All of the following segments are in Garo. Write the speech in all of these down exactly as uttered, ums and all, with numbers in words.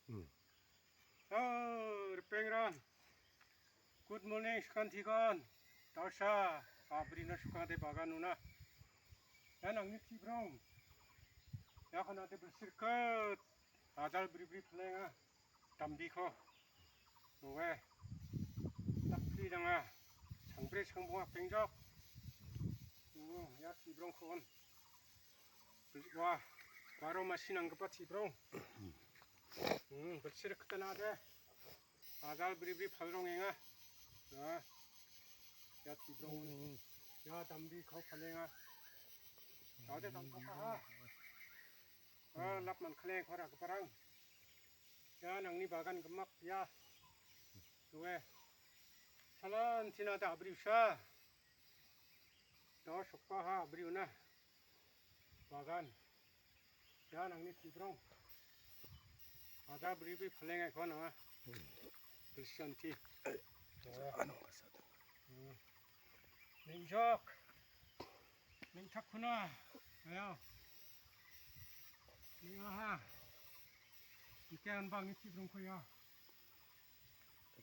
Hmm. Oh, ripengrang. Good morning, sekantikon. Darsa, abrina sukade baganona. Ian angni tibrong. Ia kanate bilsirket. Ajal bri-bri palenga. Dambiko. Oe. Dakpli danga. Sangbre sangbonga pengjok. Oh, ia tibrongkon. Bil-, wah, baro masi nanggipa tibrong. Hmm, bilsirikgitanade. Ajal bri-bri palrongenga. Ah, ia tibrong. Hmm. Ia dambiko palenga. Ade dambiko ha. Ah, lap mankalengko ra giparang. Ia nangni bagan gimak ia. Oe. Salantina da abriusa. Da sokbaha abriuna. Bagan. Ia nangni tibrong. Ada bri-bri palengaiko nanga. Bilsanti. Ano kasada. Hmm. Neng·jok. Neng·takkuna. Ayo. Neng·aha. Ike anbang iti brongko ya.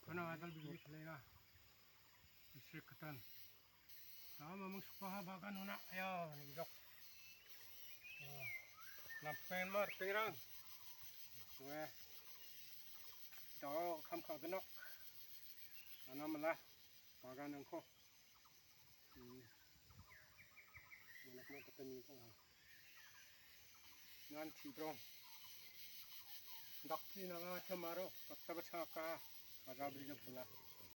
Kana adal bili pelenga. Isi ketan. Nama mamang sukaha bagan una. Ayo, neng·jok. Ah. Nampengan mar pengrang. Oe. Dao kam kagenok. Ana mala. Bagan angko. Hmm. Anak mah kata minta. Nan tibrong. Dakti nanga cemaro, kata bacaka. Ada beli na pula.